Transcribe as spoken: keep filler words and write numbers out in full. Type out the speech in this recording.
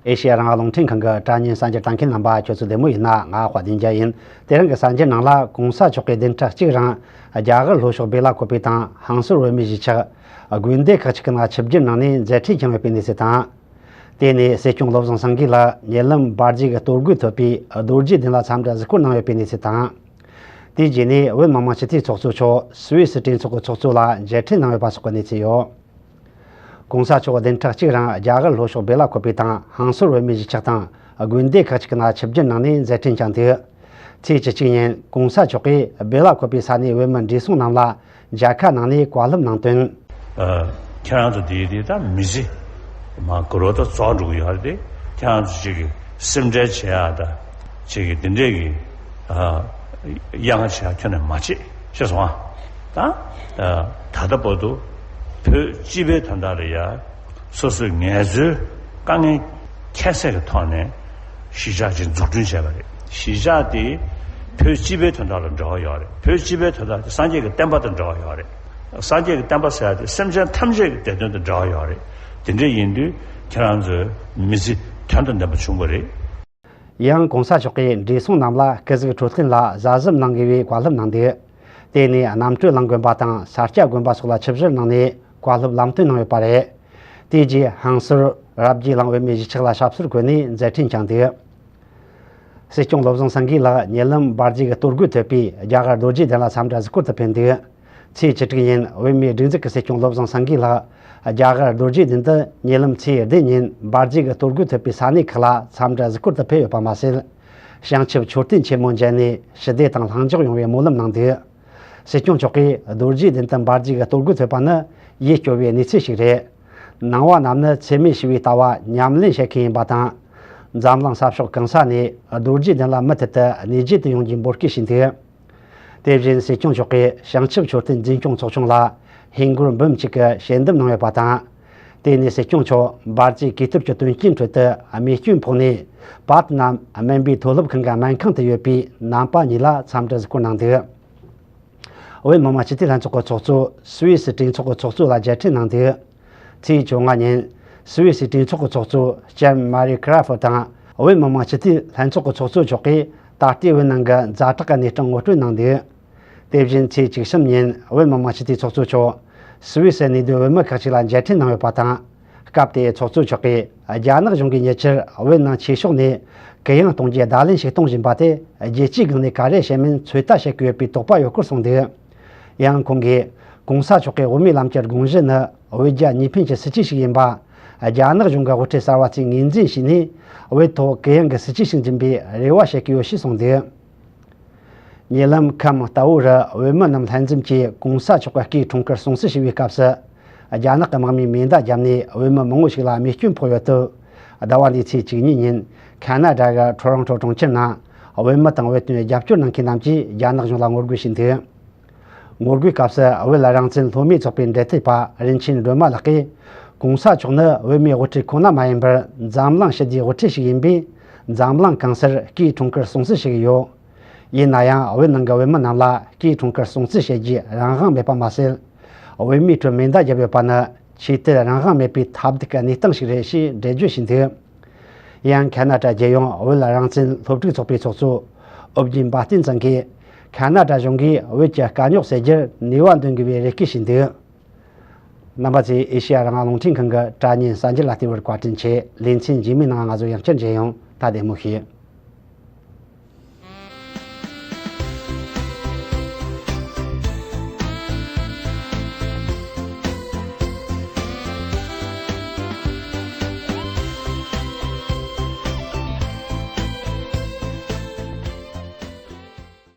ཨེ་ཤེ་ཡ་རང་དབང་རླུང་འཕྲིན་ཁང་གི་དྲ་བརྙན་གསར་འགྱུར་ལྟ་མཁན་རྣམ་པ་ཁྱོད་ཚོ་བདེ་མོ་ཡིན་ན། ང་དཔལ་ལྡན་རྒྱལ་ཡིན། དེ་རིང་གི་གསར་འགྱུར་ནང་ལ། གོང་ས་མཆོག་གི་བདུན་ཕྲག་གཅིག་རིང་རྒྱ་གར་ལྷོ་ཕྱོགས་སྦེ་ལ་ཀོ་པེ་དང་ཧང་སོར་བོད་མིའི་གཞིས་ཆགས་དགོན་སྡེ་ཁག་ཅིག་གི་ནང་ཆིབས་བསྒྱུར་གནང་ནས་མཛད་འཕྲིན་བསྐྱངས་ཡོད་པའི་གནས་ཚུལ་དང་། དེ་ནས་སྲིད་སྐྱོང་བློ་བཟང་སེང་གེ་ལ་ཉེ་ལམ་འབར་རྫས་ཀྱི་གཏོར་རྒོལ་ཐོབ་པའི་རྡོ་རྗེ་གདན་ལ་འཚམས་འདྲི་གཟིགས་སྐོར་གནང་ཡོད་པའི་གནས་ཚུལ་དང་། དེའི་རྗེས་ནས་བོད་མི་མང་སྤྱི་འཐུས་ཚོགས་གཙོ་མཆོག་སུད་སི་གྲོས་ཚོགས་ཀྱི་ཚོགས་གཙོ་ལ་མཇལ་འཕྲད་གནང་ཡོད་པ་སོགས་ཀྱི་གནས་ཚུལ་ཡོད། གོང་ས་མཆོག་བདུན་ཕྲག་གཅིག་རིང་རྒྱ་གར་ལྷོ་ཕྱོགས་སྦེ་ལ་ཀོ་པེ་དང་ཧང་སོར་བོད་མིའི་གཞིས་ཆགས་དང་དགོན་སྡེ་ཁག་ཅིག་གི་ནང་ཆིབས་བསྒྱུར་གནང་ནས་མཛད་འཕྲིན་བསྐྱངས་འདུག། ཚེས་བཅུ་གཅིག་ཉིན་གོང་ས་མཆོག་གིས་སྦེ་ལ་ཀོ་པེ་ས་གནས་བོད་མི་བགྲེས་སོང་རྣམས་ལ་མཇལ་ཁ་གནང་ནས་བཀའ་སློབ་གནང་དོན། ཨ། ཁྱེད་རང་ཚོ་དེའི་དེ་ད་མི་ཚེ་མ་གུ་རོ་ད་རྫོགས་འགྲོ་གི་ཡོད་རེད་དེ། ཁྱེད་རང་ཚོ་ཅིག་གི་སེམས་ཁྲལ་བྱེད་ཡ་ད་ཅིག་གི་དེ་འདྲས་ཀྱི་ཨ་གཡང་བྱེད་ཡ་ཁྱོན་ནས་མ་བྱེད། ཤེས་སོང་ཨ། ད་ད་ལྟ་བར་དུ་བོད་སྤྱི་པའི་དོན་དག་ལ་ཡ་སོ་སོའི་ངལ་རྩོལ་དཀའ་ངལ་ཁྱད་བསད་ཀྱི་ཐོག་ནས་གཞིས་ཆགས་ཅིག་འཛུགས་སྐྲུན་བྱས་པ་རེད། གཞིས་ཆགས་དེ་བོད་སྤྱི་པའི་དོན་དག་ལ་འབྲེལ་བ་ཡོད་རེད། བོད་སྤྱི་པའི་དོན་དག་དེ་སངས་རྒྱས་ཀྱི་བསྟན་པ་དང་འབྲེལ་བ་ཡོད་རེད། སངས་རྒྱས་ཀྱི་བསྟན་པ་ཟེར་ཡ་དེ་སེམས་ཅན་ཐམས་ཅད་ཀྱི་བདེ་དོན་དང་འབྲེལ་བ་ཡོད་རེད། དེ་འདྲ་ཡིན་དུས་ཁྱེད་རང་ཚོའི་མི་ཚེ་དོན་དང་ལྡན་པ་བྱུང་བ་རེད། ཡང་གོང་ས་མཆོག་གིས་བགྲེས་སོང་རྣམས་ལ་སྐུ་གཟུགས་འཕྲོད་བསྟེན་ལ་གཟབ་གཟབ་གནང་དགོས་པའི་བཀའ་སློབ་གནང་འདུག། དེ་ནས་རྣམ་གྲོལ་གླིང་དགོན་པ་དང་ས་སྐྱ་དགོན་པ་སོགས་ལ་ཆིབས་བསྒྱུར་གནང་ནས་བཀའ་སློབ་ལམ་སྟོན་གནང་ཡོད་པ་རེད། དེའི་རྗེས་ཧང་སོར་རབ་རྒྱས་གླིང་བོད་མིའི་གཞིས་ཆགས་ལ་ཞབས་སོར་བཀོད་ནས་མཛད་འཕྲིན་བསྐྱངས་འདུག། སྲིད་སྐྱོང་བློ་བཟང་སེང་གེ་ལགས་ཉེ་ལམ་འབར་རྫས་ཀྱི་གཏོར་རྒོལ་ཐེབས་པའི་རྒྱ་གར་རྡོ་རྗེ་གདན་ལ་འཚམས་འདྲི་གཟིགས་སྐོར་དུ་ཕེབས་འདུག། ཚེས་བཅུ་དྲུག་ཉིན་བོད་མིའི་སྒྲིག་འཛུགས་ཀྱི་སྲིད་སྐྱོང་བློ་བཟང་སེང་གེ་ལགས་རྒྱ་གར་རྡོ་རྗེ་གདན་དུ་ཉེ་ལམ་ཚེས་བདུན་ཉིན་འབར་རྫས་ཀྱི་གཏོར་རྒོལ་ཐེབས་པའི་ས་གནས་ཁག་ལ་འཚམས་འདྲི་གཟིགས་སྐོར་དུ་ཕེབས་ཡོད་པ་མ་ཟད། བྱང་ཆུབ་མཆོད་རྟེན་ཆེན་མོ་མཇལ་ནས་ཞི་བདེ་དང་ལྷིང་འཇགས་ཡོང་བའི་སྨོན་ལམ་གནང་འདུག། སྲིད་སྐྱོང་མཆོག་གིས་རྡོ་རྗེ་གདན་དུ་འབར་རྫས་ཀྱི་གཏོར་རྒོལ་ཐེབས་པ་ནི་ཡིད་སྐྱོ་བའི་གནས་ཚུལ་ཞིག་རེད། ནང་པ་རྣམས་ནི་འཚེ་མེད་ཞི་བའི་ལྟ་བ་ཉམས་ལེན་བྱེད་མཁན་ཡིན་པ་དང་། འཛམ་གླིང་ས་ཕྱོགས་གང་ས་ནས་རྡོ་རྗེ་གདན་ལ་མུ་མཐུད་དུ་གནས་མཇལ་དུ་ཡོང་རྒྱུའི་འབོད་སྐུལ་ཞུས་འདུག། དེ་བཞིན་སྲིད་སྐྱོང་མཆོག་གིས་བྱང་ཆུབ་མཆོད་རྟེན་འཛིན་སྐྱོང་ཚོགས་ཆུང་ལ་ཧིན་སྒོར་འབུམ་གཅིག་གི་ཞལ་འདེབས་གནང་ཡོད་པ་དང་། དེ་ནས་སྲིད་སྐྱོང་མཆོག་འབར་རྫས་གས་གཏོར་གྱི་དོན་རྐྱེན་ཁྲོད་དུ་རྨས་སྐྱོན་ཕོག་ནས་པཱད་ནམ་སྨན་པའི་མཐོ་སློབ་ཁང་གི་སྨན་ཁང་དུ་ཡོད་པའི་ནང་པ་གཉིས་ལ་འཚམས་འདྲི་གཟིགས་སྐོར་གནང་འདུག། བོད་མི་མང་སྤྱི་འཐུས་ལྷན་ཚོགས་ཀྱི་ཚོགས་གཙོ་སུད་སི་གྲོས་ཚོགས་ཀྱི་ཚོགས་གཙོ་ལ་མཇལ་འཕྲད་གནང་འདུག། ཚེས་བཅོ་ལྔ་ཉིན་སུད་སི་གྲོས་ཚོགས་ཀྱི་ཚོགས་གཙོ་ཅན་མ་རི་ཁ་ར་ཧྥོ་དང་བོད་མི་མང་སྤྱི་འཐུས་ལྷན་ཚོགས་ཀྱི་ཚོགས་གཙོ་མཆོག་གིས་ད་ལྟའི་བོད་ནང་གི་ཛ་དྲག་གི་གནས་སྟངས་ངོ་སྤྲོད་གནང་འདུག། དེ་བཞིན་ཚེས་བཅུ་གསུམ་ཉིན་བོད་མི་མང་སྤྱི་འཐུས་ཚོགས་གཙོ་མཆོག་སུད་སི་གནས་སྡོད་བོད་མི་ཁག་ཅིག་ལ་མཇལ་འཕྲད་གནང་ཡོད་པ་དང་། སྐབས་དེའི་ཚོགས་གཙོ་མཆོག་གིས་རྒྱ་ནག་གཞུང་གིས་ཉེ་ཆར་བོད་ནང་ཆོས་ཕྱོགས་ནས་གུ་ཡངས་གཏོང་རྒྱུའི་བརྡ་ལན་ཞིག་གཏོང་བཞིན་པ་དེ་རྒྱལ་སྤྱིའི་སྒང་ནས་ག་རེ་བྱེད་མིན་ཚོད་ལྟ་བྱེད་ཀྱི་ཡོད་པའི་དོགས་པ་ཡོད་སྐོར་གསུངས་འདུག། ཡང་ཁོང་གིས་གོང་ས་མཆོག་གི་དབུ་མའི་ལམ་གྱི་དགོངས་གཞི་ནི་བོད་རྒྱ་གཉིས་ཕན་གྱི་སྲིད་ཇུས་ཤིག་ཡིན་པ། རྒྱ་ནག་གཞུང་གི་དབུ་ཁྲིད་གསར་བ་ཚོས་ངོས་འཛིན་བྱས་ནས་བོད་ཐོག་གུ་ཡངས་ཀྱི་སྲིད་ཇུས་ཤིག་འཛིན་པའི་རེ་བ་བྱེད་ཀྱི་ཡོད་ཞེས་གསུངས་འདུག། ཉེ་ལམ་ཁམས་རྟ་བོ་རུ་བོད་མི་རྣམས་ལྷན་འཛོམས་ཀྱིས་གོང་ས་མཆོག་གི་སྐུའི་འཁྲུངས་སྐར་སྲུང་བརྩི་ཞུ་བའི་སྐབས་སུ། རྒྱ་ནག་གི་དམག་མིས་མེ་མདའ་བརྒྱབ་ནས་བོད་མི་མང་པོ་ཞིག་ལ་རྨས་སྐྱོན་ཕོག་ཡོད་སྟབས། ཟླ་བ་འདིའི་ཚེས་བཅུ་གཉིས་ཉིན་ཁ་ན་ཌ་གི་ཊོ་རོན་ཊོ་གྲོང་ཁྱེར་ནང་བོད་མི་དང་བོད་དོན་རྒྱབ་སྐྱོར་གནང་མཁན་རྣམས་ཀྱིས་རྒྱ་ནག་གཞུང་ལ་ངོ་རྒོལ་བྱས་འདུག། ངོ་རྒོལ་སྐབས་སུ་བོད་རང་བཙན་སློབ་མའི་ཚོགས་པའི་འབྲེལ་མཐུད་པ་རིན་ཆེན་སྒྲོལ་མ་ལགས་ཀྱིས། གོང་ས་མཆོག་ནི་བོད་མིའི་དབུ་ཁྲིད་ཁོ་ན་མ་ཡིན་པར་འཛམ་གླིང་ཞི་བདེའི་དབུ་ཁྲིད་ཞིག་ཡིན་པས། འཛམ་གླིང་གང་སར་སྐུའི་འཁྲུངས་སྐར་སྲུང་བརྩི་ཞུ་གི་ཡོད། ཡིན་ན་ཡང་བོད་ནང་གི་བོད་མི་རྣམས་ལ་སྐུའི་འཁྲུངས་སྐར་སྲུང་བརྩི་བྱེད་རྒྱུའི་རང་དབང་མེད་པ་མ་ཟད། བོད་མིའི་ཁྲོད་མེ་མདའ་བརྒྱབ་ཡོད་པ་ནི་ཆོས་དད་རང་དབང་མེད་པའི་ཐབས་སྡུག་གི་གནས་སྟངས་ཤིག་རེད་ཞེས་འགྲེལ་བརྗོད་བྱས་འདུག། ཡང་ཁ་ན་ཌ་རྒྱལ་ཡོངས་བོད་རང་བཙན་སློབ་ཕྲུག་ཚོགས་པའི་ཚོགས་གཙོ་ཨོ་རྒྱན་པ་བསྟན་འཛིན་གྱིས། ཁ་ན་ཌ་གཞུང་གིས་བོད་ཀྱི་དཀའ་རྙོག་སེལ་རྒྱུར་ནུས་པ་འདོན་དགོས་པའི་རེ་སྐུལ་བྱས་འདུག། རྣམ་པ་ཚོས་ཨེ་ཤེ་ཡ་རང་དབང་རླུང་འཕྲིན་ཁང་གི་དྲ་བརྙན་གསར་འགྱུར་ལ་བལྟས་པར་བཀའ་དྲིན་ཆེ། ལེ་ཚན་རྗེས་མའི་ནང་ང་ཚོ་ཡང་བསྐྱར་མཇལ་ཡོང་། ད་བདེ་མོ་བྱོས།